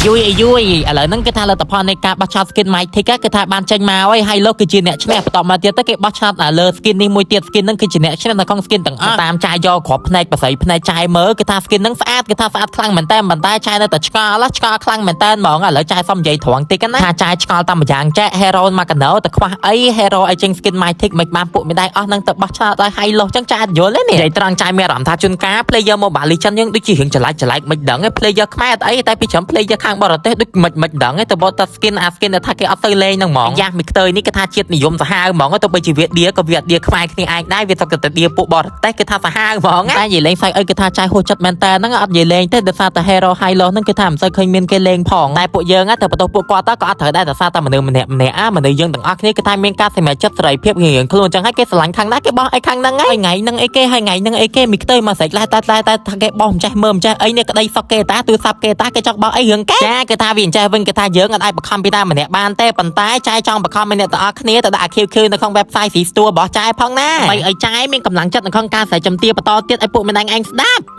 យួយយួយឥឡូវហ្នឹងគេថាលទ្ធផលនៃការបោះឆ្នោត skin Mythic គឺថាបានចេញមកហើយហើយលោកគឺជាអ្នកឈ្នះបន្តមកទៀតទៅគេបោះឆ្នោតលើ skin នេះមួយទៀត skin ហ្នឹងគឺជាអ្នកឈ្នះនៅក្នុង skin ទាំងអស់តាមចាយយកគ្រាប់ភ្នែកបស័យភ្នែកចាយមើលគឺថា skin ហ្នឹងស្អាតគឺថាស្អាតខ្លាំងមែនតើប៉ុន្តែចាយនៅតែឆ្ងល់ឆ្ងល់ខ្លាំងមែនតើហ្មងឥឡូវចាយសុំនិយាយត្រង់តិចណាថាចាយឆ្ងល់តាមម្យ៉ាងចែ hero មកកណោទៅខ្វះអី hero អីចេញ skin Mythic មិនបានពួកមិនដែរអស់ហ្នឹងទៅបោះឆ្នោតឲ្យ Hylos ចឹងចាយអត់យល់ទេនេះនិយាយត្រង់ចាយមានអារម្មណ៍ថាជួនកាល player Mobile Legends យើងដូចជារឿងចលាចចលែកមិនដឹងឯង player ខ្មែរអត់អីតែពីច្រើន player ខាងបរទេសដូចមិនមិនដឹងឯងទៅបត skin អា skin ដែលថាគេអត់ទៅលេងហ្នឹងហ្មងយ៉ាងមួយខ្ទើយនេះគេថាជាតិនិយមសាហាវហ្មងទៅបីជាវាឌៀក៏វាអត់ឌៀខ្មែរគ្នាឯងដែរវាទៅតែឌៀពួកបរទេសគឺថាសាហាវហ្មងតែនិយាយលេងសើចអីគឺថាចាយហួសចិត្តមែនតើហ្នឹងអត់និយាយលេងទេដោយសារតែ hero Hylos ហ្នឹងគឺថាមិនសូវឃើញមានគេលេងផងតែពួកយើងទៅបន្ទោសពួកគាត់ទៅក៏អត់ត្រូវដែរដោយសារតែមនុស្សម្នាក់ម្នាក់អាមនុស្សយើងទាំងអស់គ្នាគឺថាមានការសម្រេចចិត្តសេរីភាពរៀងៗខ្លួនចឹងហើយគេស្រឡាញ់ខាងណាគេបោះអីខាងហ្នឹងហើយថ្ងៃហ្នឹងអីគេហើយថ្ងៃហ្នឹងអីគេមីខ្ទើយមកស្រេចឡែតែតែតែថាគេបោះមិនចេះមើលមិនចេះអីនេះក្តីសុកគេតាទូរស័ព្ទគេតាគេចង់បោះអីរឿងគេចាគេថាវាអញ្ចេះវិញគេថាយើងអត់អាចបង្ខំពីណាម្នាក់បានទេប៉ុន្តែចាយចង់បង្ខំឲ្យអ្នកទាំងអស់គ្នាទៅដាក់ QQ នៅក្នុង website ស៊ី store របស់ចាយផងណាដើម្បីឲ្យចាយមានកម្លាំងចិត្តនៅក្នុងការស្រែកចំទាបន្តទៀតឲ្យពួកម្នាក់ឯងស្ដាប់។